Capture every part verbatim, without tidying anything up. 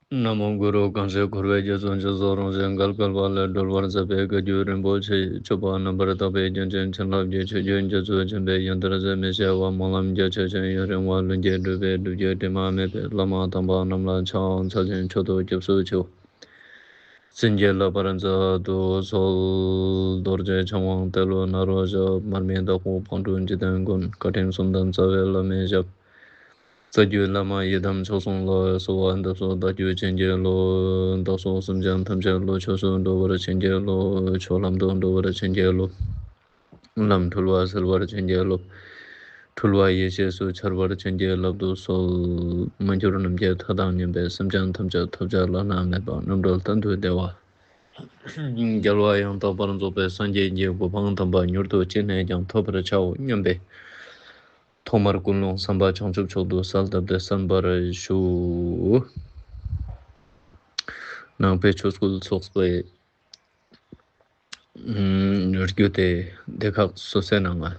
ན་མོ་གུ་རུ། གང་ཞིག་འཁོར་བའི་རྒྱ་མཚོ་འཇིག་ཚོགས་རང་བཞིན་བརྒལ་དཀའ་བ་ལས་སྒྲོལ་བར་མཛད་པའི་བཀའ་བརྒྱུད་རིན་པོ་ཆེ་ཡི་སྤྱོད་པ་རྣམ་པར་དག་པའི་རྒྱན་ཅན་བྱིན་རླབས་ཀྱི་ཆུ་རྒྱུན་རྒྱ་མཚོའི་འཇིགས་པ་ཡང་དག་ཟད་མི་ཤེས་པ་སྨོན་ལམ་རྒྱ་ཆེ་ཞིང་ཡུན་རིང་བ་ལྷུན་གྱིས་གྲུབ་པའི་སྒྲུབ་བརྒྱུད་དྲི་མ་མེད་པའི་བླ་མ་དམ་པ་རྣམས་ལ་ཕྱག་འཚལ་ཞིང་མཆོད་དོ་སྐྱབས་སུ་མཆིའོ། བྱིན་གྱིས་བརླབ་པར་མཛད་དུ་གསོལ། རྡོ་རྗེ་འཆང་དབང་ཏེ་ལོ་ནཱ་རོ་ཞབས། མར་མི་དྭགས་པོ་ཕག་གྲུ་འཇིག་རྟེན་མགོན། བཀའ་དྲིན་གསུམ་ལྡན་རྩ་བའི་བླ་མའི་ཞབས། རྩ་བརྒྱུད་བླ་མ་ཡི་དམ་མཆོག་གསུམ་ལ། གསོལ་བ་འདེབས་སོ་བདག་རྒྱུད་བྱིན་གྱིས་རློབས། བདག་སོགས་སེམས་ཅན་ཐམས་ཅད་བློ་ཆོས་སུ་འགྲོ་བར་བྱིན་གྱིས་རློབས། ཆོས་ལམ་དུ་འགྲོ་བར་བྱིན་གྱིས་རློབས། ལམ་འཁྲུལ་བ་སེལ་བར་བྱིན་གྱིས་རློབས། འཁྲུལ་བ་ཡེ་ཤེས་སུ་འཆར་བར་བྱིན་གྱིས་བརླབ་ཏུ་གསོལ། མ་གྱུར་ནམ་མཁའི་མཐའ་དང་མཉམ་པའི་སེམས་ཅན་ཐམས་ཅད་ཐོབ་བྱ་བླ་ན་མེད་པ་རྣམ་གྲོལ་གཏན་དུ་བདེ་བ། རྒྱལ་བ་ཡང་དག་པར་རྫོགས་པའི་སངས་རྒྱས་ཀྱི་གོ་འཕང་དམ་པ་མྱུར་དུ་ཅི་ནས་ཀྱང་ཐོབ་པར་བྱའོ་སྙམ་པའི་ཐོག་མར་ཀུན་སློང་བསམ་པ་བྱང་ཆུབ་མཆོག་ཏུ་གསལ་བཏབ་སྟེ་གསན་པར་ཞུ། ནང་པའི་ཆོས་སྐུལ་ཚོགས་པའི་ཨུམ་རྒྱུད་དེ་སྡེ་ཁག་སོ་སོའི་ནང་ང་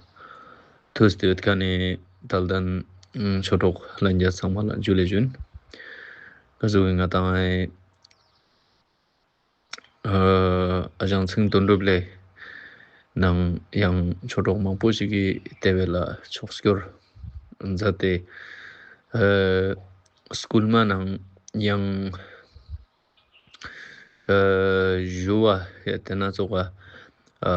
ཐུགས་ཏེ་ཡོད་མཁན་ནི་དད་ལྡན་ཨུམ་ཆོས་གྲོགས་ལྷན་རྒྱས་ཚང་མ་ལ་ཇུ་ལེ་ཞུན། ག་ཟུག་གི་ང་དང་ཨ་ཨ་ཞང་ཚེ་རིང་དོན་གྲུབ་ལེ་ནང་ཡང་ཆོས་གྲོགས་མང་པོ་ཞིག་གིས་དེ་བས་ལ་ཕྱོགས་སྐྱོར་མཛད་དེ་ཨ་སྐུལ་མ་ནང་ཡང་ཨ་ཞུ་བ་ཡ་དེ་ན་ཚོགས་པ་ཨ་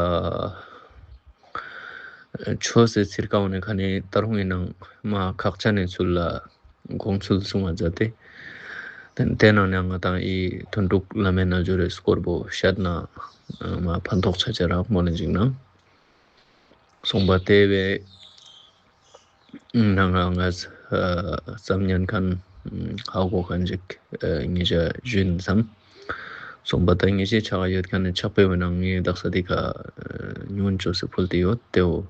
ཆོས་སི་ཚིར་ཀ་འོ་ནི་ཁ་ནི་ད་རུང་ཡིན་ནང་མ་ཁག་ཆ་ནི་ཚུལ་ལ་དགོངས་ཚུལ་གསུང་བ་མཛད་དེ། དེ་ནང་ནས་ང་དང་ཨི་དོན་གྲུབ་བླ་མའི་རྣལ་འབྱོར་རི་སྐོར་པོ་བཤད་ན་མ་ཕན་ཐོགས་ཆ་ཆེ་རག་མོ་ལ་འཇིགས་ན་གསུངས་པ་དེ་བས། ནང་ང་ང་ཙམ་ཉན་མཁན་ཧ་གོ་མཁན་ཅིག་ཉེ་ཞ་ཞུན་བསམ། གསུངས་པ་ད་ཉེ་ཞའི་ཆ་ག་ཡོད་མཁན་ནི་ཕྱག་དཔེ་བོ་ནང་ངའི་དག་ས་དེ་ཁ་ཉུང་ཅོས་སི་ཕུལ་ཏེ་ཡོད་དེའོ།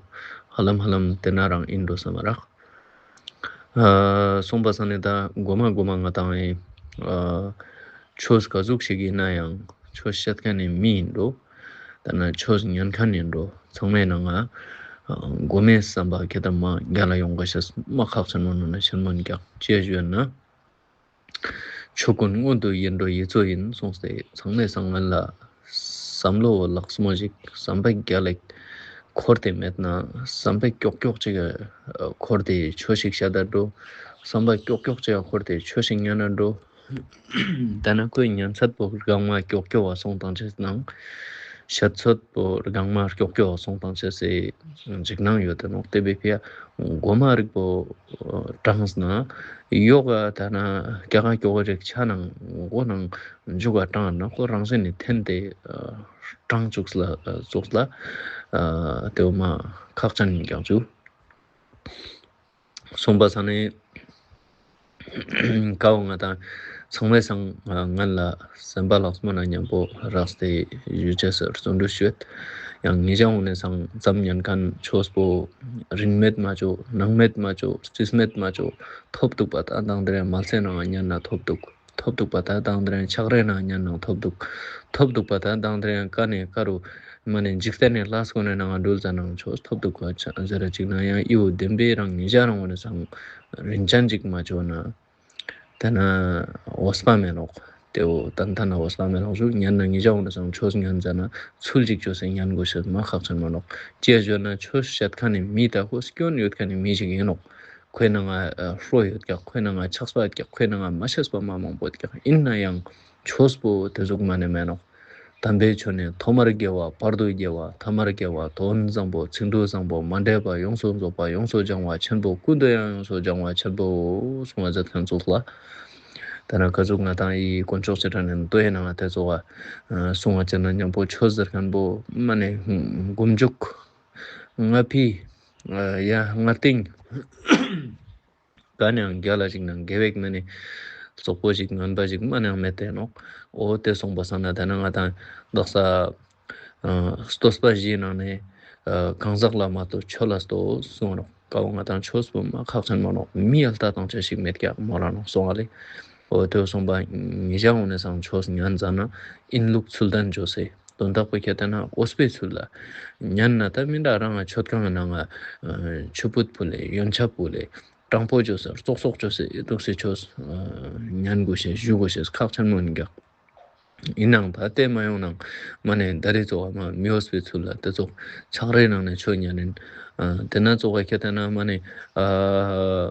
ཧ་ལམ་ཧ་ལམ་དེ་ན་རང་ཨིན་འགྲོ་བསམ་རག་གསུངས་པ་ས་ནི་ད་གོ་མ་གོ་མ་ང་དང་ཨེ་ཆོས་ག་ཟུག་ཞིག་ཡིན་ན་ཡང་ཆོས་བཤད་མཁན་ནི་མི་ཡིན་འགྲོ། ད་ན་ཆོས་ཉན་མཁན་ཡིན་འགྲོ། ཚང་མའི་ནང་ང་གོ་མའི་བསམ་པ་ཁེ་ཏ་མ་རྒྱ་ལ་ཡོང་ག་ཤེས་མ་ཁག་ཆེན་མོ་ནོ་ན་ཆེན་མོ་ཡིན་ཀྱག་ཅི་ཞུ་ན། ཆོས་ཀུན་མངོན་དུ་ཡིད་འགྲོ་ཡིད་གཙོ་ཡིན་གསུངས་ཏེ་ཚང་མའི་སང་ངན་ལ་བསམ་བློ་ལགས་མོ་ཞིག་བསམ་པ་རྒྱ་ལ་འཁོར་ཏེ་མེད་ན་བསམ་པ་ཀྱོག་ཀྱོག་ཅིག་འཁོར་ཏེ་ཆོས་ཤིག་བཤད་ད་འགྲོ། བསམ་པ་ཀྱོག་ཀྱོག་ཅིག་འཁོར་ཏེ་ཆོས་ཤིག་ཉན་ན་འགྲོ། ད་ན་ཁོས་ཉན་ཚད་པོ་རྒང་མ་ཀྱོག་ཀྱོག་བ་སོང་དང་ཆེས་ནང་བཤད་ཚད་པོ་རྒང་མ་ཀྱོག་ཀྱོག་བ་སོང་དང་ཆེས་སེ་འཇིགས་སྣང་ཡོད་དེ་ནོག་དེ་བས་ཕི་ཡ་གོ་མ་རིག་པོ་དྲངས་ན་ཡོག་ག་ད་ན་ཀྱ་ག་ཀྱོག་ག་རིག་ཆ་ནང་མགོ་ནང་འཇུག་ག་དྲངས་ན་ཁོ་རང་བཞིན་ནི་འཐེན་ཏེ་དྲངས་བཅུག་ལ་བཅུག་ལ་དེ་བོ་མ་ཁག་ཅན་ཡིན་ཀྱང་བཅུག་གསུངས་པ་ས་ནི་ཀའོ་ང་དང་ཚང་མའི་སང་ངན་ལ་སེམས་པ་ལགས་མོ་ན་མཉམ་པོ་རགས་ཏེ་ཡུལ་ཆེ་སར་བརྩོན་འགྲུས་ཤོད། ཡང་ཉེ་ཞ་འོ་ནས་སང་ཙམ་ཉན་མཁན་ཆོས་པོ་རིན་མེད་མ་ཅོ་ནང་མེད་མ་ཅོ་རྩིས་མེད་མ་ཅོ་ཐོབ་འདུག་པ་ད་དང་དེ་རིང་མལ་སའི་ནང་ཉན་ན་ཐོབ་འདུག་ཐོབ་འདུག་པ་ད་དང་དེ་རིང་ཆགས་རེ་ནང་ཉན་ན་ཐོབ་འདུག་ཐོབ་འདུག་པ་ད་དང་དེ་རིང་ཀ་ནས་ཀ་རུ་མ་ནས་འཇིག་རྟེན་ནས་ལྷ་སྐོ་ནས་ནང་འགྲུལ་ཙ་ནང་ཆོས་ཐོབ་འདུག་པ་ཟེར་ར་ཅིག་ན་ཡང་ཨི་བོ་བདེན་པའི་རང་ཉེ་ཞ་རང་འོ་ནས་སང་རིན་ཅན་ཅིག་མ་ཅོ་ན། ད་ན་འོས་པ་མེད་ནོག་དེ་བོ་ཏན་ཏན་འོས་པ་མེད་ནོག་ཞུ་ཉན་ན་ཉེ་ཞ་འོ་ནས་སང་ཆོས་ཉན་ཙ་ན་ཚུལ་ཅིག་ཅོས་སེ་ཉན་དགོས་ཤེས་མ་ཁག་ཆེན་མ་ནོག་ཅི་ཡ་ཞུ་ན་ཆོས་བཤད་མཁན་ནི་མི་ད་ཁོ་སྐྱོན་ཡོད་མཁན་ནི་མི་ཞིག་ཡིན་ནོག་ཁོའི་ནང་ང་ཧྲོ་ཡོད་ཀྱག་ཁོའི་ནང་ང་ཆགས་པ་ཡོད་ཀྱག་ཁོའི་ནང་ང་མ་ཤེས་པ་མ་མང་པོ་ཡོད་ཀྱག་ཡིན་ན་ཡང་ཆོས་པོ་དེ་ཟུག་མ་ནས་མེད་ནོག་དམ་པའི་ཆོས་ནི་ཐོག་མར་དགེ་བ་བར་དུ་དགེ་བ་ཐ་མར་དགེ་བ་དོན་བཟང་པོ་ཚིག་འབྲུ་བཟང་པོ་མ་འདྲེས་པ་ཡོངས་སུ་རྫོགས་པ་ཡོངས་སུ་སྦྱང་བ་ཆེན་པོ་ཀུན་ཏུ་ཡང་ཡོངས་སུ་སྦྱང་བ་ཆེན་པོ་གསུང་བ་མཛད་མཁན་ཚོགས་ལ། ད་ན་ཀ་ཟུག་ང་དང་ཡི་དཀོན་མཆོག་ཆེ་དྲག་ནས་ལྟོས་ཡིན་ན་ང་དེ་ཚོགས་ལ་གསུང་བ་ཅན་ན་མཉམ་པོ་ཆོས་ཟེར་མཁན་པོ་མ་ནས་མགོ་མཇུག་ང་ཕི་ཡ་ང་ཏིང་། ག་ནའང་རྒྱ་ལ་ཞིག་ནང་དགེ་བའི་མ་ནི་རྩོག་པོ་ཞིག་ངན་པ་ཞིག་མ་ནའང་མེད་དེ་ནོག་འོ་དེ་གསུངས་པ་སང་ན་དེ་ན་ང་དང་དག་ས་ཨ་བསྟོད་པ་བཞིའི་ནང་ནས་ཨ་གང་ཟག་ལ་མ་བསྟོད་ཆོས་ལ་བསྟོད་གསུངས་ནོག་ཀ་བོ་ང་དང་ཆོས་པོ་མ་ཁག་ཆེན་མ་ནོག་མི་ཡ་ལྟ་དང་ཆ་ཞིག་མེད་ཀྱག་མོ་རང་ནོག་གསུངས་པ་ལེ། འོ་དེ་གསུངས་པ་ཉེ་ཞ་འོ་ནས་སང་ཆོས་ཉན་ཙ་ན་ཨིན་ལུགས་ཚུལ་ལྡན་བཅོས་སེ་དོན་དག་པོ་ཁྱེད་དེ་ན་འོས་པའི་ཚུལ་ལ་ཉན་ན་ད་མི་འདྲ་རང་ང་མཆོད་ཁང་ནང་ང་ཆུ་ཕུད་ཕུལ་ལེ་ཡོན་ཆབ་ཕུལ་ལེ། དྲང་པོ་བཅོས་སེ་རྩོག་སོག་བཅོས་སེ་འདུག་སེ་ཆོས་ཨ་ ཉན་དགོས་ཤེས་ཞུ་དགོས་ཤེས་ཁག་ཆེན་མོ་ཡིན་ཀྱག། ཡིན་ནའང་ད་དེ་མ་ཡོང་ནའང་མ་ནེ་ད་རེས་ཙོགས་མ་མི་འོས་པའི་ཚུལ་ལ་དེ་ཙོགས་ཆགས་རེ་ནང་ནེ་ཆོས་ཉན་ནིན། ཨ་དེ་ན་ཙོགས་ཁྱེད་དེ་ན་མ་ནེ་ཨ་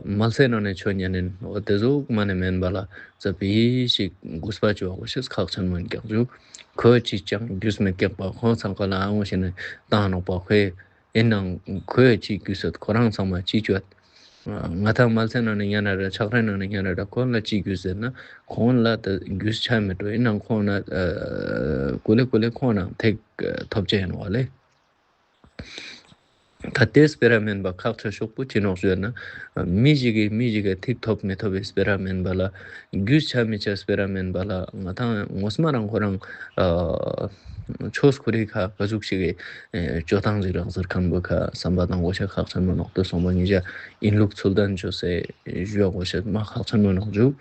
མལ་སའི་ནང་ནེ་ཆོས་ཉན་ནིན། འོ་དེ་ཙོགས་མ་ནེ་མེན་པ་ལ་ཙ་པིག་ཞིག་གུས་པ་ཅོ་དགོས་ཤེས་ཁག་ཆེན་མོ་ཡིན་ཀྱག་ཞུ། ཁོས་ཅི་ཅང་རྒྱུས་མི་སྐྱེག་པ་ཁོང་ཚང་ཀ་ལ་ཨ་འོ་ཞེ་ནེ་བཏང་ནོག་པ་ཁོས། ཡིན་ནའང་ཁོས་ཅི་རྒྱུས་ཟེར་ཁོ་རང་ཚང་མ་ཅི་ཅོ། ང་ད་མལ་སའི་ནང་ནེ་ཉན་ན་ར་ཆགས་རེ་ནང་ནེ་ཉན་ན་ར་ཁོ་ལ་ཅི་རྒྱུས་ཟེར་ན་ཁོང་ལ་ད་རྒྱུས་ཆ་མེད་འགྲོ། ཡིན་ནའང་ཁོང་ན་ཨ་ཀུ་ལེ་ཀུ་ལེ་ཁོང་ན་ཐེག་ཐོབ་ཅེས་ཡིན་བ་ལེ། ད་དེ་སྤེ་ར་མེན་པ་ཁག་ཆེ་ཤོས་པོ་ཅི་ནོག་ཞུ་ན། མི་ཞིག་གིས་མི་ཞིག་ག་ཐེག་ཐོབ་མི་ཐོབ་པའི་སྤེ་ར་མེན་པ་ལ། རྒྱུས་ཆ་མི་ཆ་སྤེ་ར་མེན་པ་ལ། ང་ད་ངོ་མ་རང་ཁོ་རང་ཨ་ཆོས་ཁོ་རེ་ཁ་ག་ཟུག་ཞིག་གི་ཨེ་སྤྱོད་སྟངས་ཞིག་རག་ཟེར་ཁན་བོ་ཁ་བསམ་པ་བཏང་དགོས་ཤེས་ཁག་ཆེན་མོ་ནོག། དེ་སོང་པ་ཉེ་ཞ་ཡིན་ལུགས་ཚུལ་ལྡན་ཅོས་སེ་ཞུ་ཡ་དགོས་ཤེས་མ་ཁག་ཆེན་མོ་ནོག་ཞུ།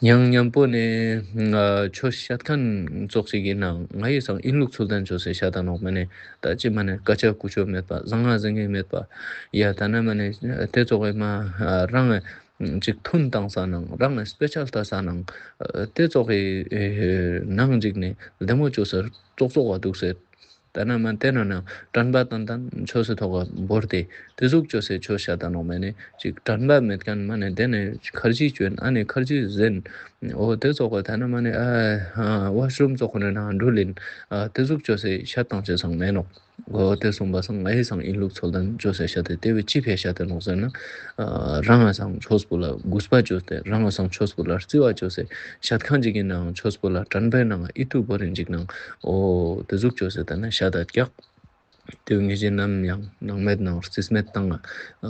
ཡང་མཉམ་པོ་ནེ་ང་ཆོས་བཤད་ཁན་ཙོགས་ཤིག་ཡིན་ནའང་ང་ཡི་སང་ཡིན་ལུགས་ཚུལ་ལྡན་ཅོས་སེ་བཤད་ད་ནོག། མ་ནེ་ད་ཅི་མ་ནེ་སྐད་ཆ་ཀུ་ཅོ་མེད་པ་ཟང་ང་ཟིང་ངེ་མེད་པ་ཡ་ད་ན་མ་ནེ་དེ་ཙོགས་མ་རང་ཅིག་ཐུན་བཏང་ས་ནང་རང་སྤེ་ཆལ་ལྟ་ས་ནང་དེ་ཙོགས་ནང་ཅིག་ནེ་ལྡེ་མོ་ཅོས་སེ་ཙོག་ཙོག་བ་འདུག་སེ། ད་ན་མ་དེ་ན་ན་དྲན་པ་ཏན་ཏན་ཆོས་སི་ཐོག་ག་བོར་ཏེ་དེ་ཟུག་ཅོས་སེ་ཆོས་བཤད་ད་ནོག། མ་ནེ་ཅིག་དྲན་པ་མེད་ཁན་མ་ནེ་དེ་ནེ་ཁར་ཇི་ཅོ་ཨིན་ཨ་ནེ་ཁར་ཇི་ཟེན། འོ་དེ་ཙོགས་ད་ན་མ་ནེ་ཨ་ཝ་ཤ་རུམ་ཙོགས་ཁོ་ནེ་ནང་འགྲུལ་ཨིན། ཨ་དེ་ཟུག་ཅོས་སེ་བཤད་ཏང་ཅེས་སང་མེད་ནོག། འོ་དེ་སོང་པ་སང་ང་ཡི་སང་ཡིན་ལུགས་ཚུལ་ལྡན་ཅོས་སེ་བཤད་དེ་དེ་བས་ཅི་ཕི་བཤད་དེ་ནོག་ཟེར་ན། ཨ་རང་ང་སང་ཆོས་པོ་ལ་གུས་པ་ཅོས་ཏེ་རང་ང་སང་ཆོས་པོ་ལ་བརྩི་བ་ཅོས་སེ་བཤད་ཁན་ཅིག་ཨིན་ནའང་ཆོས་པོ་ལ་དྲན་པའི་ནང་ང་ཨིད་ཏུ་བོར་ཨིན་ཅིག་ནང་འོ་དེ་ཟུག་ཅོས་སེ་ད་ན་བཤད་ད་ཀྱག། དེ་བོ་ངེས་ཅན་ནམ་ཡང་སྣང་མེད་ནང་རྩིས་མེད་བཏང་ང་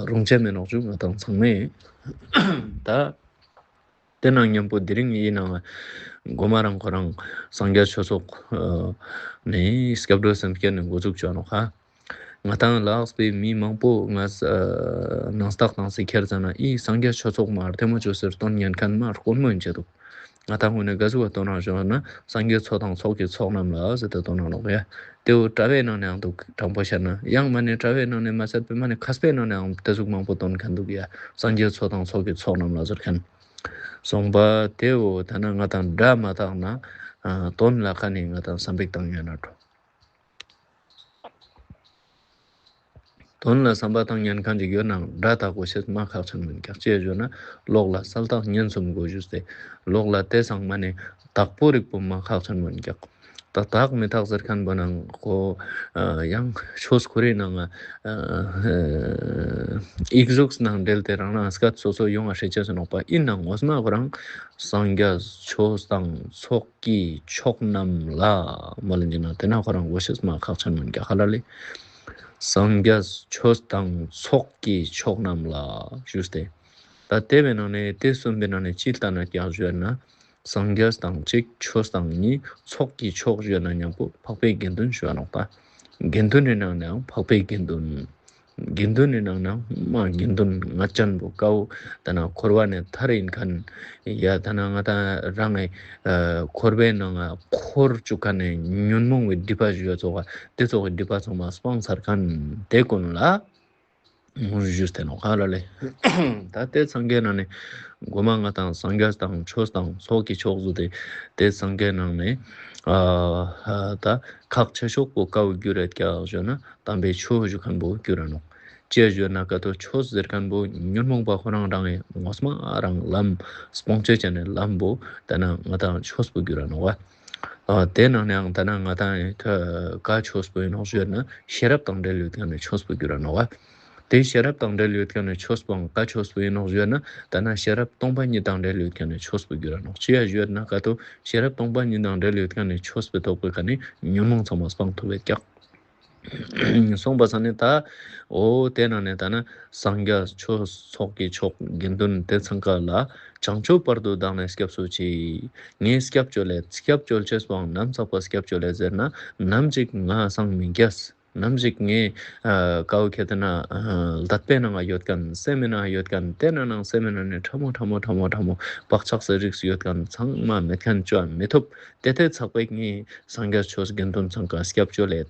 རུང་ཅེས་མེད་ནོག་ཞུ། ང་དང་ཚང་མས་ད་དེ་ནང་མཉམ་པོ་དེ་རིང་ཡིན་ནའང་མགོ་མ་རང་ཁོ་རང་སངས་རྒྱས་ཆོས་ཚོགས་ནས་སྐྱབས་འགྲོ་སེམས་བསྐྱེད་ནས་འགོ་འཛུགས་བྱོས་ནོག་ཧ། ང་དང་ལགས་པའི་མི་མང་པོ་ང་ནང་རྟགས་དང་སི་ཁྱེར་ཙ་ན་ཨི་སངས་རྒྱས་ཆོས་ཚོགས་མ་ལྡེ་མོ་ཅོས་སེ་སྟོན་ཉན་ཁན་མ་དཀོན་མོ་ཡིན་ཆེ་འདུག། ང་དང་ངོས་ནས་ག་ཟུག་བ་སྟོན་རང་ཞོར་ན་སངས་རྒྱས་ཚོགས་དང་ཚོགས་ཀྱི་ཚོགས་རྣམས་ལ་ཟེར་ཏེ་སྟོན་རང་ནོག་ཡ། དེ་བོ་གྲྭ་བའི་ནང་ནའང་འདུག། དྲང་པོ་བཤད་ན་ཡང་མ་ནེ་གྲྭ་བའི་ནང་ནས་མ་ཚད་པའི་མ་ནེ་མཁས་པའི་ནང་ནའང་དེ་ཟུག་མང་པོ་སྟོན་ཁན་འདུག་ཡ། སངས་རྒྱས་ཚོགས་དང་ཚོགས་ཀྱི་ཚོགས་རྣམས་ལ་ཟེར་ཁན། སོང་པ་དེ་བོ་ད་ན་ང་དང་སྒྲ་མ་དག་ན་དོན་ལ་ཁ་ནས་ང་དང་བསམ་པའི་བཏང་ཡོད་ན་འགྲོ། དོན་ལ་བསམ་པ་བཏང་ཉན་ཁན་ཅིག་ཡོད་ནའང་སྒྲ་དག་པོ་ཤེས་མ་ཁག་ཆེན་མོ་ཡིན་ཀྱག། ཅི་ཡ་ཞུ་ན་ལོག་ལ་གསལ་དག་ཉན་གསུམ་དགོས་ཞུས་ཏེ་ལོག་ལ་དེ་སང་མ་ནེ་དག་པོ་རིག་པོ་མ་ཁག་ཆེན་མོ་ཡིན་ཀྱག། ད་དག་མི་དག་ཟེར་ཁན་བོ་ནང་ཁོ་ཡང་ཆོས་ཁོ་རེ་ནང་ཨིག་གཟུགས་ནང་འབྲེལ་ཏེ་རང་རང་སྐད་སོ་སོ་ཡོང་བ་ཤེས་ཆེས་སུ་ནོག་པ། ཡིན་ནའང་ངོ་མ་ཁོ་རང་སངས་རྒྱས་ཆོས་དང་ཚོགས་ཀྱི་མཆོག་རྣམས་ལ་མ་ལ་འཇིགས་ན་དེ་ན་ཁོ་རང་གོ་ཤེས་མ་ཁག་ཆེན་མོ་ཡིན་ཀྱག་ཧ་ལ་ལེ། སངས་རྒྱས་ཆོས་དང་ཚོགས་ཀྱི་མཆོག་རྣམས་ལ་ཞུས་ཏེ། ད་དེ་བའི་ནང་ནས་དེ་གསུམ་པའི་ནང་ནས་ཅི་ལྟ་ན་ཀྱག་ཞུས་ན། སངས་རྒྱས་དང་གཅིག་ཆོས་དང་གཉིས་ཚོགས་ཀྱི་མཆོག་ཞུས་ན་མཉམ་པོ་འཕགས་པའི་དགེ་འདུན་ཞུ་བ་ནོག་པ། དགེ་འདུན་ནི་ནང་ནའང་འཕགས་པའི་དགེ་འདུན། དགེ་འདུན་ནི་ནང་ནའང་མ་དགེ་འདུན་ང་ཅན་པོ་ཀའོ་ད་ན་འཁོར་བ་ནས་ཐར་ཡིན་ཁན་ཡ་ད་ན་ང་དང་རང་ངི་འཁོར་བའི་ནང་ང་འཁོར་བཅུག་ཁན་ནི་ཉོན་མོངས་པའི་སྒྲིབ་པ་ཞུ་བ་ཙོགས་དེ་ཙོགས་ཀྱི་སྒྲིབ་པ་ཚང་མ་སྤངས་ཚར་ཁན་དེ་ཀུན་ལ་ཞུས་ཏེ་ནོག་ཧ་ལ་ལེ། ད་དེ་ཚང་ཀའི་ནང་ནས་མགོ་མ་ང་དང་སངས་རྒྱས་དང་ཆོས་དང་ཚོགས་ཀྱི་མཆོག་ཟེར་ཏེ་དེ་ཚང་ཀའི་ནང་ནས་ཨ་ད་ཁག་ཆེ་ཤོས་པོ་ཀའོ་གྱུར་རེད་ཀྱག་ཞུ་ན་དམ་པའི་ཆོས་ཞུ་ཁན་བོ་གྱུར་ར་ནོག། ཅི་ཡ་ཞུ་ན་ཀ་ཏོ་ཆོས་ཟེར་ཁན་བོ་ཉོན་མོངས་པ་ཁོ་རང་རང་ངི་ངོ་མ་རང་ལམ་སྤོང་བྱེད་ཅན་ནི་ལམ་བོ་ད་ན་ང་དང་ཆོས་པོ་གྱུར་ར་ནོག་པ། ཨ་དེ་ནང་ནའང་ད་ན་ང་དང་ཨེ་ཀ་ཆོས་པོ་ཡིན་ནོག་ཞུ་ན་ཤེས་རབ་དང་འབྲེལ་ཡོད་ཁན་ནི་ཆོས་པོ་གྱུར་ར་ནོག་པ། དེ་ཤེས་རབ་དང་འབྲེལ་ཡོད་ཁན་ནི་ཆོས་པོའང་ཀ་ཆོས་པོ་ཡིན་ནོག་ཞུ་ན་ད་ན་ཤེས་རབ་སྟོང་པ་ཉིད་དང་འབྲེལ་ཡོད་ཁན་ནི་ཆོས་པོ་གྱུར་ར་ནོག། ཅི་ཡ་ཞུ་ན་ཀ་ཏོ་ཤེས་རབ་སྟོང་པ་ཉིད་དང་འབྲེལ་ཡོད་ཁན་ནི་ཆོས་པོའི་ཐོག་པོའི་ཀ་ནི་ཉོན་མོངས་ཚང་མ་སྤང་ཐུབ་བེད་ཀྱག། སོང་པ་ས་ནི་ད་འོ་དེ་ནང་ནས་ད་ན་སངས་རྒྱས་ཆོས་ཚོགས་ཀྱི་མཆོག་དགེ་འདུན་དེ་ཚང་ཀ་ལ་བྱང་ཆུབ་བར་དུ་བདག་ནི་སྐྱབས་སུ་མཆི། ངས་སྐྱབས་བཅོལ་ལེད། སྐྱབས་བཅོལ་ཅེས་པོའང་ནམ་ཚག་པ་སྐྱབས་བཅོལ་ལེད་ཟེར་ན་ནམ་ཞིག་ང་སངས་མི་རྒྱས། ནམ་ཞིག་ངས་ཨ་ཀའོ་ཁྱེད་དེ་ན་ཨ་ལྟད་པའི་ནང་ང་ཡོད་ཁན་སེམས་མི་ནང་ང་ཡོད་ཁན་དེ་ནང་ནང་སེམས་མི་ནང་ནས་ཕྲ་མོ་ཕྲ་མོ་ཕྲ་མོ་ཕྲ་མོ་བག་ཆགས་སི་རིགས་ཡོད་ཁན་ཚང་མ་མེད་ཁན་ཅོ་མི་ཐུབ། དེ་དེ་ཚག་པའི་ངས་སངས་རྒྱས་ཆོས་དགེ་འདུན་ཚང་ཀ་སྐྱབས་བཅོལ་ལེད།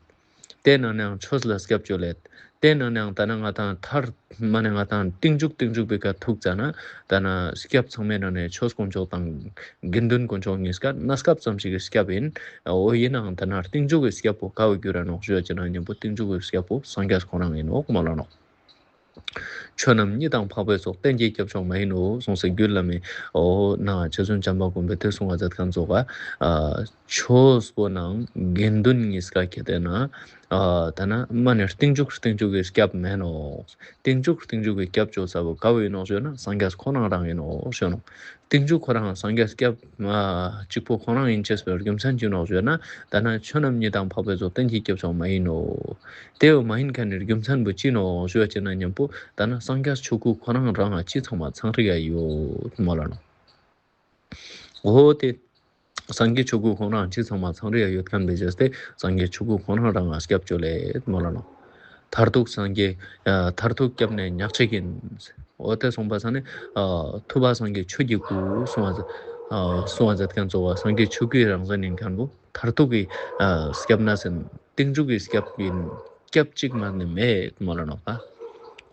དེ་ནང་ནའང་ཆོས་ལ་སྐྱབས་བཅོལ་ལེད། དེ་ནང་ནའང་ད་ན་ང་ཏང་མཐར་མ་ནེ་ང་ཏང་རྟིང་མཇུག་རྟིང་མཇུག་པའི་ཀ་ཐུག་ཙ་ན་ད་ན་སྐྱབས་ཚང་མའི་ནང་ནེ་ཆོས་དཀོན་མཆོག་དང་དགེ་འདུན་དཀོན་མཆོག་གཉིས་ཀ་གནས་སྐབས་ཙམ་ཞིག་གི་སྐྱབས་ཡིན། འོ་ཡིན་ནའང་ད་ན་རྟིང་མཇུག་གི་སྐྱབས་པོ་ག་བོ་གྱུར་ར་ནོག་ཞུ་བ་ཅིག་ན་མཉམ་པོ་རྟིང་མཇུག་གི་སྐྱབས་པོ་སངས་རྒྱས་ཁོ་རང་ཡིན་ནོག་མོལ་ལ་ནོག། ཆོས་རྣམས་སྙིང་དང་འཕགས་པའི་ཚོགས། གཏན་གྱི་སྐྱབས་མཆོག་མ་ཡིན་ནོ་གསུངས་སེ་རྒྱུད་བླ་མའི་འོ་ན་རྗེ་བཙུན་བྱམས་པ་མགོན་པོས་དེ་གསུང་བ་མཛད་མཁན་ཙོགས་ཨ་ཆོས་པོ་ནང་དགེ་འདུན་གཉིས་ཀ་ཁྱེར་ཏེ་ན་ཨ་ད་ན་མ་ནེ་རྟིང་མཇུག་རྟིང་མཇུག་གི་སྐྱབས་མེན་ནོག། རྟིང་མཇུག་རྟིང་མཇུག་གི་སྐྱབས་བཅོལ་ས་བོ་ག་བོ་ཡིན་ནོག་ཞུ་ན་སངས་རྒྱས་ཁོ་རང་རང་ཡིན་ནོག་ཞུ་ནོག། རྟིང་མཇུག་ཁོ་རང་སངས་རྒྱས་སྐྱབས་ཨ་གཅིག་པོ་ཁོ་རང་ཡིན་ཅེས་པའི་རྒྱུ་མཚན་ཅི་ནོག་ཞུ་ན་ད་ན་ཆོས་རྣམས་སྙིང་དང་འཕགས་པའི་ཚོགས། གཏན་གྱི་སྐྱབས་མཆོག་མ་ཡིན་ནོ། དེ་བོ་མ་ཡིན་མཁན་ནི་རྒྱུ་མཚན་པོ་ཅི་ནོག་ཞུ་བ་ཅིག་ན་མཉམ་པོ་ད་ན་སངས་རྒྱས་ཆོས་སྐུ་ཁོ་རང་རང་ཨ་ཅི་ཚང་མ་ཚང་རིག་ཡ་ཡོད་མོལ་ལ་ནོག། འོ་དེ་སངས་རྒྱས་ཆོས་སྐུ་ཁོ་རང་ཅི་ཚང་མ་ཚང་རིག་ཡ་ཡོད་མཁན་བེ་ཅེས་ཏེ་སངས་རྒྱས་ཆོས་སྐུ་ཁོ་རང་རང་ཨ་སྐྱབས་བཅོལ་ལེ་མོལ་ལ་ནོག། མཐར་ཐུག་སངས་རྒྱས་ཨ་མཐར་ཐུག་སྐྱབས་གནས་ཉག་གཅིག་ཡིན། འོ་དེ་གསུངས་པ་ས་ནི་ཨ་ཐུབ་པ་སངས་རྒྱས་ཆོས་ཀྱི་སྐུ་གསུང་བ་མཛད་ཨ་གསུང་བ་མཛད་མཁན་ཙོགས་པ་སངས་རྒྱས་ཆོས་སྐུའི་རང་བཞིན་ཡིན་མཁན་པོ་མཐར་ཐུག་གི་ཨ་སྐྱབས་གནས་ཡིན། རྟིང་མཇུག་གི་སྐྱབས་ཡིན། སྐྱབས་གཅིག་མ་ནེ་མེད་མོལ་ལ་ནོག་པ།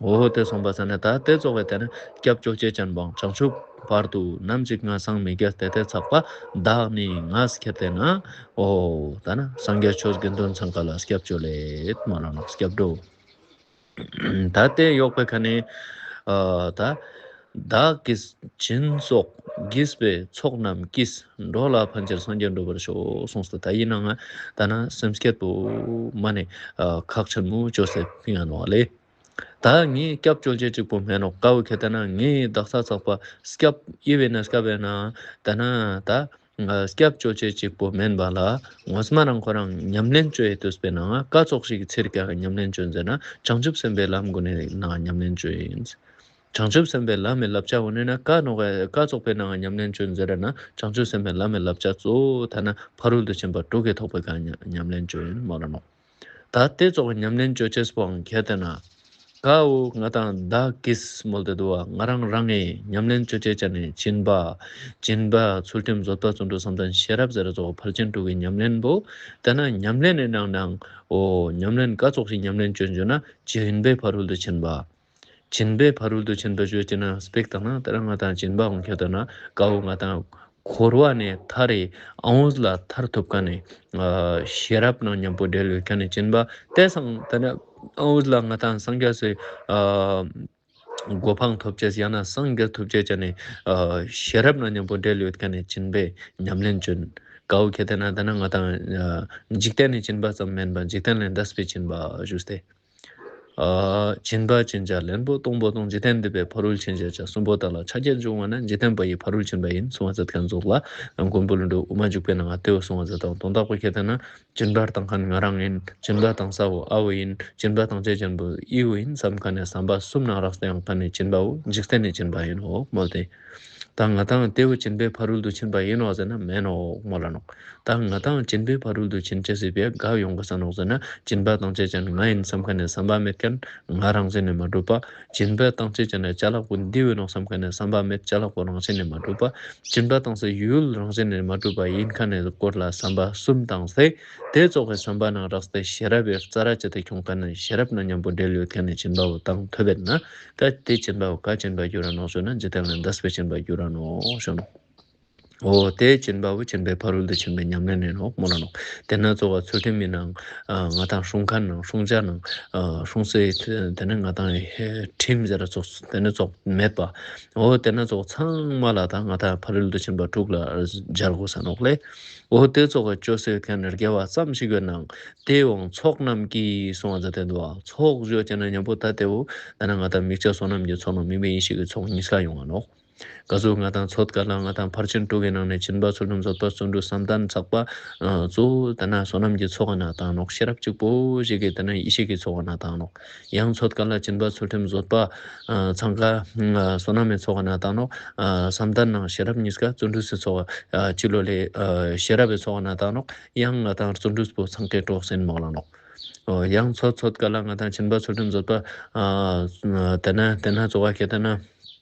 འོ་དེ་གསུངས་པ་ས་ནི་ད་དེ་ཙོགས་པའི་དེ་ནི་སྐྱབས་བཅོལ་ཅེས་ཅན་པོའང་བྱང་ཆུབ་བར་དུ་ནམ་ཞིག་ང་སངས་མི་རྒྱས་ཏེ་དེ་ཚགས་པ་བདག་ནི་ངས་ཁྱེར་ཏེ་ན་འོ་ད་ན་སངས་རྒྱས་ཆོས་དགེ་འདུན་ཚང་ཀ་ལ་སྐྱབས་བཅོལ་ལེ་མོལ་ལ་ནོག། སྐྱབས་འགྲོ། ད་དེ་ཡོག་པའི་ཁ་ནེ་ཨ་ད་བདག་གིས་སྦྱིན་སོགས་བགྱིས་པའི་ཚོགས་རྣམས་ཀྱིས། འགྲོ་ལ་ཕན་ཕྱིར་སངས་རྒྱས་འགྲུབ་པར་ཤོག་གསུངས་སོ། ད་ཡིན་ནའང་ད་ན་སེམས་བསྐྱེད་པོ་མ་ནེ་ཨ་ཁག་ཆེན་མོ་བཅོས་སེ་ཕིང་ང་ནོག་ལེ། ད་ངས་སྐྱབས་བཅོལ་ཅེས་གཅིག་པོ་མེན་ནོག། ག་བོ་ཁྱེར་ཏེ་ན་ངས་བདག་ས་ཚགས་པ་སྐྱབས་ཡི་བེ་ན་སྐྱབས་བེ་ན་ད་ན་ད་སྐྱབས་བཅོལ་ཅེས་གཅིག་པོ་མེན་པ་ལ་ངོས་མ་རང་ཁོ་རང་ཉམས་ལེན་བཅོ་ཡི་དུས་པེ་ནང་ཀ་ཙོགས་ཤིག་ཚིར་ཀ་ཉམས་ལེན་བཅོ་ཡིན་ཟེར་ན་བྱང་ཆུབ་སེམས་དཔའི་ལམ་གུན་ནི་ནང་ཉམས་ལེན་བཅོ་ཡིན། བྱང་ཆུབ་སེམས་དཔའི་ལམ་མི་བསླབ་བྱ་འོ་ནི་ན་ཀ་ནོག་ཀ་ཙོགས་པེ་ནང་ཉམས་ལེན་བཅོ་ཡིན་ཟེར་ན་བྱང་ཆུབ་སེམས་དཔའི་ལམ་མི་བསླབ་བྱ་གཙོ་བོ་ད་ན་ཕ་རོལ་ཏུ་ཕྱིན་པ་དྲུག་གི་ཐོག་པེ་ཀ་ཉམས་ལེན་བཅོ་ཡིན་མོལ་ལ་ནོག། ད་དེ་ཙོགས་ཉམས་ལེན་བཅོ་ཅེས་པོའང་ཁྱེར་ཏེ་ན་ཀ་བོ་ང་དང་བདག་གིས་མོལ་ཏེ་འདུག་པ། ང་རང་རང་ངི་ཉམས་ལེན་བཅོ་ཅེས་ཅན་ནི་སྦྱིན་པ། སྦྱིན་པ་ཚུལ་ཁྲིམས་བཟོད་པ་བརྩོན་འགྲུས་བསམ་གཏན་ཤེས་རབ་ཟེར་ཙོགས་ཕར་ཕྱིན་དྲུག་གི་ཉམས་ལེན་པོ། ད་ན་ཉམས་ལེན་ནི་ནང་ནའང་འོ་ཉམས་ལེན་ཀ་ཙོགས་ཤིག་ཉམས་ལེན་བཅོ་ཡིན་ཟེར་ན་སྦྱིན་པའི་ཕ་རོལ་ཏུ་ཕྱིན་པ། སྦྱིན་པའི་ཕ་རོལ་ཏུ་ཕྱིན་པ་ཞུ་ཅེས་ན་སྤེ་ར་ཏང་ན་ད་རང་ང་དང་སྦྱིན་པའང་ཁྱེར་ཏེ་ན་ཀ་བོ་ང་དང་འཁོར་བ་ནེ་ཐར་རེ་ཨའོ་ལ་ཐར་ཐུབ་ཁན་ནི་ཤེས་རབ་ནང་ཉམ་པོ་འབྲེལ་ཡོད་ཁན་ནི་སྦྱིན་པ། དེ་སང་ད་ན་ཨའོ་ལ་ང་དང་སངས་རྒྱས་སི་གོ་འཕང་ཐོབ་ཅེས་ཡང་ན་སངས་རྒྱས་ཐོབ་ཅེས་ཅན་ནི་ཤེས་རབ་ནང་ཉམ་པོ་འབྲེལ་ཡོད་ཁན་ནི་སྦྱིན་པའི་ཉམས་ལེན་ཅོ་ཡིན། ཀ་བོ་ཁྱེར་ཏེ་ན་ད་ན་ང་དང་འཇིག་རྟེན་ནི་སྦྱིན་པ་ཙམ་མན་པ་འཇིག་རྟེན་ལས་འདས་པའི་སྦྱིན་པ་ཞུས་ཏེ། སྦྱིན་པ་ཅིན་བྱ་ལན་པོ་སྟོང་པོ་དང་། འཇིག་རྟེན་འདས་པའི་ཕ་རོལ་ཕྱིན་ཅེས་བྱ། གསུམ་པོ་དག་ལ་ཆ་བྱད་འབྱུང་བ་ན། འཇིག་རྟེན་པ་ཡི་ཕ་རོལ་ཕྱིན་པ་ཡིན། གསུང་བ་མཛད་ཁན་ཙོགས་ལ་མགོན་པོ་ཀླུ་སྒྲུབ་དབུ་མ་འཇུག་པའི་ནང་ང་དེ་བོ་གསུང་བ་མཛད་དང་། དོན་དག་པོ་ཁྱེར་ཏེ་ན་སྦྱིན་པ་བཏང་ཁན་ང་རང་ཡིན། སྦྱིན་པ་བཏང་ས་བོ་ཨ་བོ་ཡིན། སྦྱིན་པ་བཏང་ཅེས་ཅན་པོ་ཨི་བོ་ཡིན་བསམ་ཁན་ནི་བསམ་པ་གསུམ་ནང་རགས་ཏེ་ཡོང་ཁན་ནི་སྦྱིན་པ་བོ་འཇིག་རྟེན་ནི་སྦྱིན་པ་ཡིན་ནོག་མོལ་ཏེ། ད་ང་དང་དེ་བོ་སྦྱིན་པའི་ཕ་རོལ་ཏུ་ཕྱིན་པ་ཡིན་ནོག་ཟེར་ན་མེན་ནོག་མོལ་ལ་ནོག། ད་ང་དང་སྦྱིན་པའི་ཕ་རོལ་ཏུ་ཕྱིན་ཅེས་སི་ཕིའ་ག་ཡོང་གོས་ས་ནོག་ཟེར་ན་སྦྱིན་པ་བཏང་ཅེས་ཅན་ང་ཡིན་བསམ་ཁན་ནི་བསམ་པ་མེད་ཁན་ང་རང་བཞིན་ནི་མ་གྲུབ་པ། སྦྱིན་པ་བཏང་ཅེས་ཅན་ནི་ཅ་ལག་པོ་འདི་བོ་ཡིན་ནོག་བསམ་ཁན་ནི་བསམ་པ་མེད་ཅ་ལག་པོ་རང་བཞིན་ནི་མ་གྲུབ་པ། སྦྱིན་པ་བཏང་སའི་ཡུལ་རང་བཞིན་ནི་མ་གྲུབ་པ་ཡིན་ཁན་ནི་སྐོར་ལ་བསམ་པ་གསུམ་བཏང་སྟེ། དེ་ཙོགས་སི་བསམ་པ་ནང་རགས་ཏེ་ཤེས་རབ་བི་རྩ་ར་ཅིག་ཏེ་ཁྱོང་ཁན་ནི་ཤེས་རབ་ནང་ཉམ་པོ་འབྲེལ་ཡོད་ཁན་ནི་སྦྱིན་པ་བོ་བཏང་ཐུབ་པ་ཡིན་ན། ད་དེ་སྦྱིན་པ་བོ་ག་སྦྱིན་པ་གྱུར་ར་ནོག་ཞུ་ན་འཇིག་རྟེན་ལས་འདས་པའི་སྦྱིན་པ་གྱུར་ར་ནོག་ཞུ་ནོག། འོ་དེ་སྦྱིན་པ་བོ་སྦྱིན་པའི་ཕ་རོལ་ཏུ་ཕྱིན་པའི་ཉམས་ལེན་ཡིན་ནོག་མོལ་ལ་ནོག། དེ་ན་ཙོགས་ཚུལ་ཁྲིམས་མི་ནང་ང་དང་སྲུང་ཁན་ནང་སྲུང་བྱ་ནང་སྲུང་སའི་དེ་ནི་ང་དང་ཁྲིམས་ཟེར་ར་ཙོགས་དེ་ནི་ཙོགས་མེད་པ། འོ་དེ་ན་ཙོགས་ཚང་མ་ལ་ད་ང་དང་ཕ་རོལ་ཏུ་ཕྱིན་པ་དྲུག་ལ་སྦྱར་གོས་ས་ནོག་ལེ། འོ་དེ་ཙོགས་ཅོ་སེ་ཁན་དགེ་བ་ཙམ་ཞིག་ཡོད་ནང་དེ་བོའང་ཚོགས་རྣམས་ཀྱིས་གསུང་བ་མཛད་དེ་འདུག་པ། ཚོགས་ཞུ་ཅེས་ན་ཉམ་པོ་ད་དེ་བོ་ད་ན་ང་དང་དམིགས་བཅས་བསོད་ནམས་ཀྱི་ཚོགས་ནང་དམིགས་པའི་ཡེ་ཤེས་ཀྱི་ཚོགས་གཉིས་ཀ་ཡོང་ང་ནོག། ག་ཟུག་ང་དང་ཚོད་ཀ་ལ་ང་དང་ཕར་ཕྱིན་དྲུག་གི་ནང་ནེ་སྦྱིན་པ་ཚུལ་ཁྲིམས་བཟོད་པ་བརྩོན་འགྲུས་བསམ་གཏན་ཚགས་པ་གཙོ་བོ་ད་ན་བསོད་ནམས་ཀྱི་ཚོགས་ཀ་ནང་བཏང་ནོག། ཤེས་རབ་གཅིག་པོ་ཞིག་གི་ད་ན་ཡེ་ཤེས་ཀྱི་ཚོགས་ཀ་ནང་བཏང་ནོག། ཡང་ཚོད་ཀ་ལ་སྦྱིན་པ་ཚུལ་ཁྲིམས་བཟོད་པ་ཚང་ཀ་བསོད་ནམས་ཀྱི་ཚོགས་ཀ་ནང་བཏང་ནོག། བསམ་གཏན་ནང་ཤེས་རབ་གཉིས་ཀ་བརྩོན་འགྲུས་སི་ཚོགས་ཀ་ཅི་ལོ་ལེ་ཤེས་རབ་ཀྱི་ཚོགས་ཀ་ནང་བཏང་ནོག། ཡང་ང་དང་བརྩོན་འགྲུས་པོ་ཚང་ཀའི་གྲོགས་ཡིན་མོལ་ལ་ནོག། འོ་ཡང་ཚོད་ཚོད་ཀ་ལ་ང་དང་སྦྱིན་པ་ཚུལ་ཁྲིམས་བཟོད་པ་ཨ་དེ་ན་དེ་ན་ཙོགས་ཁྱེར་ཏེ་ན་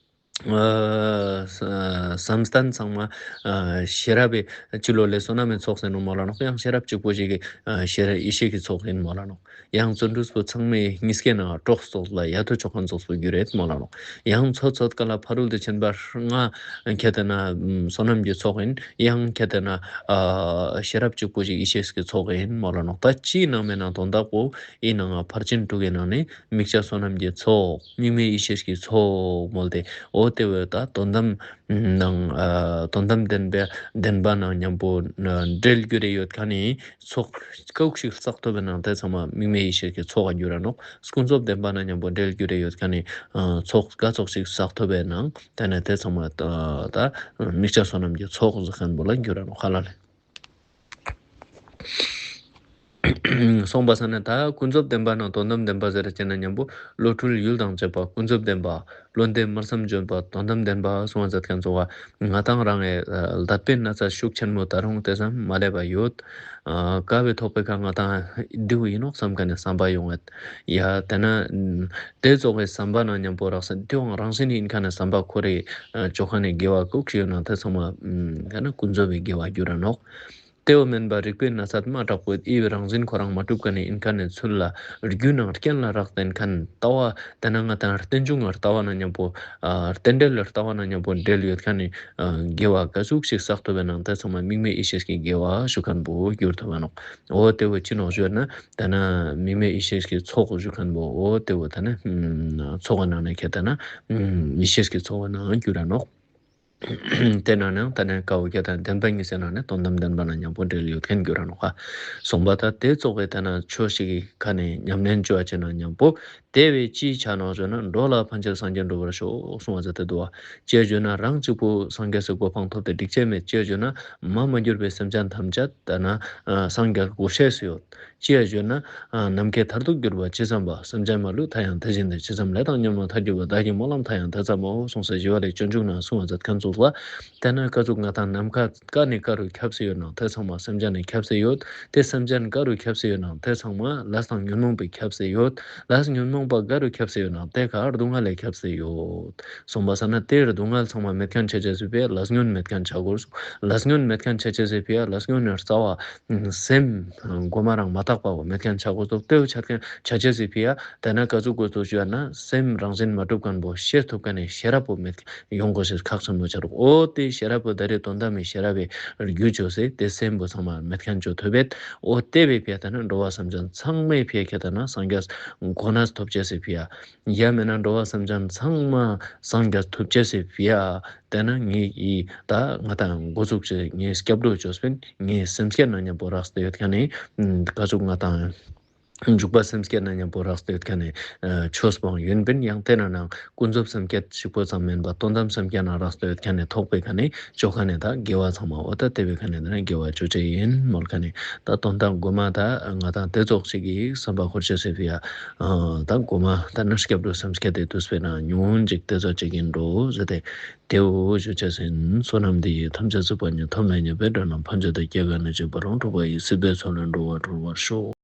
ཨ་བསམ་གཏན་ཚང་མ་ཨ་ཤེས་རབ་པའི་ཅི་ལོ་ལེ་བསོད་ནམས་ཀྱི་ཚོགས་ཟེར་ནོག་མོལ་ལ་ནོག། ཡང་ཤེས་རབ་གཅིག་པོ་ཞིག་གི་ཨ་ཤེས་རབ་ཡེ་ཤེས་ཀྱི་ཚོགས་ཨིན་མོལ་ལ་ནོག། ཡང་བརྩོན་འགྲུས་པོ་ཚང་མའི་གཉིས་ཀའི་ནང་གྲོགས་ཚོགས་ལ་ཡ་ཐོ་ཆོག་ཁན་ཚོགས་པོ་གྱུར་རེད་མོལ་ལ་ནོག། ཡང་ཚོད་ཚོད་ཀ་ལ་ཕ་རོལ་ཏུ་ཕྱིན་པ་ལྔ་ཁྱེད་དེ་ན་བསོད་ནམས་ཀྱི་ཚོགས་ཨིན། ཡང་ཁྱེད་དེ་ན་ཨ་ཤེས་རབ་གཅིག་པོ་ཞིག་ཡེ་ཤེས་ཀྱི་ཚོགས་ཨིན་མོལ་ལ་ནོག། ད་ཅིའི་ནང་མེད་ན་དོན་དག་པོ་ཨི་ནང་ང་ཕར་ཕྱིན་དྲུག་གི་ནང་ནས་དམིགས་བྱ་བསོད་ནམས་ཀྱི་ཚོགས། དམིགས་མེད་ཡེ་ཤེས་ཀྱི་ཚོགས་མོལ་ཏེ། འོ་དེ་བོ་ད་དོན་དམ་ནང་ཨ་དོན་དམ་བདེན་པ་བདེན་པ་ནང་མཉམ་པོ་ཨ་འབྲེལ་རྒྱུ་རེ་ཡོད་ཁན་ནི་ཚོགས་ཀ་ཞིག་བསགས་ཐུབ་པའི་ནང་དེ་ཚང་མ་དམིགས་མེད་ཡེ་ཤེས་ཀྱི་ཚོགས་གྱུར་ར་ནོག། ཀུན་རྫོབ་བདེན་པ་ནང་མཉམ་པོ་འབྲེལ་རྒྱུ་རེ་ཡོད་ཁན་ནི་ཨ་ཚོགས་ཀ་ཚོགས་ཤིག་བསགས་ཐུབ་པའི་ནང་དེ་ནས་དེ་ཚང་མ་ད་ད་དམིགས་བྱ་བསོད་ནམས་ཀྱི་ཚོགས་ཟེར་ཁན་བོ་ལ་གྱུར་ར་ནོག། ཧ་ལ་ལེ། གསུངས་པ་སང་ན་ད་ཀུན་རྫོབ་བདེན་པ་ནང་དོན་དམ་བདེན་པ་ཟེར་ཅེ་ན་མཉམ་པོ་བློ་འཁྲུལ་ཡུལ་དང་བཅས་པ་ཀུན་རྫོབ་བདེན་པ། བློ་འདས་སྨྲ་བསམ་བརྗོད་པ་དོན་དམ་བདེན་པ་གསུངས་པ་མཛད་ཁན་ཚོགས་པ་ང་དང་རང་ངི་ལྡད་པའི་ན་ཚ་ཤུགས་ཆེན་མོ་ད་རུང་དེ་ཙམ་མ་སླེབས་པ་ཡོད། ཨ་ཀ་བའི་ཐོག་པའི་ཁ་ང་དང་འདི་བོ་ཨིན་ནོག་བསམ་ཁན་ནི་བསམ་པ་ཡོང་ངད། ཡ་དེ་ན་དེ་ཚོགས་པའི་བསམ་པ་ནང་མཉམ་པོ་རགས་ས་དེའང་རང་བཞིན་ཨིན་ཁན་ནི་བསམ་པ་ཁོ་རེ་ཨ་ཅོ་ཁན་ནི་དགེ་བ་ཀུག་ཤིག་ཡོད་ན་དེ་ཚང་མ་ཨ་དེ་ན་ཀུན་རྫོབ་པའི་དགེ་བ་གྱུར་ར་ནོག། དེ་བོ་མེན་པ་རིག་པའི་ན་ཚ་མ་དྲག་པོ་ཨི་བོའི་རང་བཞིན་ཁོ་རང་མ་གྲུབ་ཁན་ནི་ཨིན་ཁན་ནི་ཚུལ་ལ་རྒྱུ་ནང་རྐྱེན་ལ་རགས་ཏེ་ཨིན་ཁན་ལྟ་བ་དེ་ན་ང་དང་རྟེན་འབྱུང་ལྟ་བ་ནང་མཉམ་པོ་ཨ་རྟེན་འབྲེལ་ལ་ལྟ་བ་ནང་མཉམ་པོ་འབྲེལ་ཡོད་ཁན་ནི་ཨ་དགེ་བ་ཀ་ཟུག་ཞིག་བསགས་ཐུབ་པའི་ནང་དེ་ཚང་མ་དམིགས་མེད་ཡེ་ཤེས་ཀྱི་དགེ་བ་ཞུ་ཁན་བོ་གྱུར་ཐུབ་པ་ནོག། འོ་དེ་བོ་ཅི་ནོག་ཞུ་ན་དེ་ན་དམིགས་མེད་ཡེ་ཤེས་ཀྱི་ཚོགས་ཞུ་ཁན་བོ་འོ་དེ་བོ་དེ་ན་ཚོགས་པའི་ནང་ནས་ཁྱེད་དེ་ན་ཡེ་ཤེས་ཀྱི་ཚོགས་པའི་ནང་གྱུར་ར་ནོག། དེ་ནང་ནས་ད་ནས་ཀ་བོ་ཁྱེད་དང་བདེན་པ་གཉིས་སི་ནང་ནས་དོན་དམ་བདེན་པ་ནང་མཉམ་པོ་འབྲེལ་ཡོད་ཁན་གྱུར་ར་ནོག་ཧ། གསུངས་པ་ད་དེ་ཚོགས་པའི་དེ་ན་ཆོས་ཤིག་གི་ཁ་ནས་ཉམས་ལེན་བཅོ་བ་ཅེ་ན་མཉམ་པོ་དེ་བས་ཅི་ཆ་ནོག་ཞུ་ན་འགྲོ་ལ་ཕན་ཕྱིར་སངས་རྒྱས་འགྲུབ་པར་ཤོག་གསུངས་པ་ཟེར་ཏེ་འདུག་བ། ཅི་ཡ་ཞུ་ན་རང་གཅིག་པུ་སངས་རྒྱས་སི་གོ་འཕང་ཐོབ་སྟེ་འགྲིག་ཅེས་མེད། ཅི་ཡ་ཞུ་ན་མ་མ་གྱུར་པའི་སེམས་ཅན་ཐམས་ཅད་དེ་ན་སངས་རྒྱས་དགོས་ཤེས་ཡོད། ཅི་ཡ་ཞུ་ན་ནམ་མཁའི་མཐར་ཐུག་གྱུར་པ་ཇི་ཙམ་པ། སེམས་ཅན་མ་ལུས་མཐའ་ཡང་དེ་བཞིན་ཏེ། ཇི་ཙམ་ལས་དང་ཉོན་མོངས་མཐར་གྱུར་པ། བདག་གི་སྨོན་ལམ་མཐའ་ཡང་དེ་ཙམ་མོ། གསུངས་སོ། ཞི་བ་ལྷའི་སྤྱོད་འཇུག་ནང་གསུངས་པ་མཛད་ཁན་ཚོགས་ལ་དེ་ན་ཀ་ཟུག་ང་དང་ནམ་མཁའ་ཀ་ནས་ཀ་རུ་ཁྱབ་སེ་ཡོད་ན་དེ་ཚང་མ་སེམས་ཅན་ནས་ཁྱབ་སེ་ཡོད། དེ་སེམས་ཅན་ཀ་རུ་ཁྱབ་སེ་ཡོད་ན་དེ་ཚང་མ་ལས་དང་ཉོན་མོངས་པས་ཁྱབ་སེ་ཡོད། ལས་ཉོན་མོངས་པ་ཀ་རུ་ཁྱབ་སེ་ཡོད་ན་དེ་ཀ་སྡུག་བསྔལ་ལས་ཁྱབ་སེ་ཡོད། གསུངས་པ་སང་ན་དེ་སྡུག་བསྔལ་ཚང་མ་མེད་ཁན་ཆ་ཅེས་སི་ཕི་ཡ་ལས་ཉོན་མེད་ཁན་ཆ་དགོས། ལས་ཉོན་མེད་ཁན་ཆ་ཅེས་སི་ཕི་ཡ་ལས་ཉོན་ནི་རྩ་བ་སེམས་གོ་མ་རང་མ་དག་པ་བོ་མེད་ཁན་ཆ་དགོས་སོ། དེ་བོ་ཆ་ཁན་ཆ་ཅེས་སི་ཕི་ཡ་དེ་ན་ཀ་ཟུག་དགོས་སོ་ཞུ་ན་སེམས་རང་བཞིན་མ་གྲུབ་ཁན་བོ་ཤེས་ཐུབ་ཁན་ནི་ཤེས་རབ་བོ་མེད་ཡོང་དགོས་ཤེས་ཁག་ཆེན་མོ་ཆ་རུག། འོ་དེ་ཤེས་རབ་བོ་ད་རེ་དོན་དམ་མི་ཤེས་རབ་བོའི་རྒྱུ་བཅོས་སེ་དེ་སེམས་བོ་ཚང་མ་མེད་ཁན་བཅོ་ཐུབ་བེད། འོ་དེ་བོའི་ཕི་ཡ་དེ་ན་འགྲོ་བ་སེམས་ཅན་ཚང་མའི་ཕི་ཡ་ཁྱེད་དེ་ན་སངས་རྒྱས་གོ་ན་ཐོབ་ཅེས་སི་ཕི་ཡ། ཡ་མེད་ན་འགྲོ་བ་སེམས་ཅན་ཚང་མ་སངས་རྒྱས་ཐུབ་ཅེས་སི་ཕི་ཡ། དེ་ན་ངའི་ད་ང་དང་འགོ་ཚུགས་ཅེས་ངའི་སྐྱབས་འགྲོ་བཅོས་པིན། ངའི་སེམས་བསྐྱེད་ནང་མཉམ་པོ་རགས་ཏེ་ཡོད་ཁན་ནི་ཀ་ཟུག་ང་དང་འཇུག་པ་སེམས་བསྐྱེད་ནང་མཉམ་པོ་རགས་ཏེ་ཡོད་ཁན་ནི་ཆོས་པོ་ཡིན་པིན། ཡང་དེ་ན་ནང་ཀུན་རྫོབ་སེམས་བསྐྱེད་གཅིག་པོ་ཙམ་མེན་པ་དོན་དམ་སེམས་བསྐྱེད་ནང་རགས་ཏེ་ཡོད་ཁན་ནི་ཐོག་པའི་ཁ་ནས་ཅོ་ཁན་ནི་ད་དགེ་བ་ཚང་མ་འོ་ད་དེ་བོའི་ཁ་ནས་དེ་ན་དགེ་བ་ཅོ་ཅེས་ཡིན་མོལ་ཁན་ནི་ད་དོན་དམ་གོ་མ་ད་ང་དང་དེ་ཙོགས་ཤིག་གི་བསམ་པ་འཁོར་ཅེས་སི་ཕི་ཡ། ཨ་ད་གོ་མ་ད་ན་སྐྱབས་འགྲོ་སེམས་བསྐྱེད་དེ་དུས་པའི་ནང་ཉུང་ཅིག་དེ་ཙོགས་ཅིག་ཡིན་འགྲོ་ཟེར་ཏེ་དེ་བོ་ཞུ་ཅེས་ཡིན། བསོད་ནམས་འདི་ཡིས་ཐམས་ཅད་གཟིགས་པ་ཉིད། ཐོབ་ནས་ཉེས་པའི་དགྲ་རྣམས་ཕམ་བྱས་ཏེ། སྐྱེ་རྒ་ན་འཆིའི་རྦ་ཀློང་འཁྲུགས་པ་ཡི། སྲིད་པའི་མཚོ་ལས་འགྲོ་བ་སྒྲོལ་བར་ཤོག།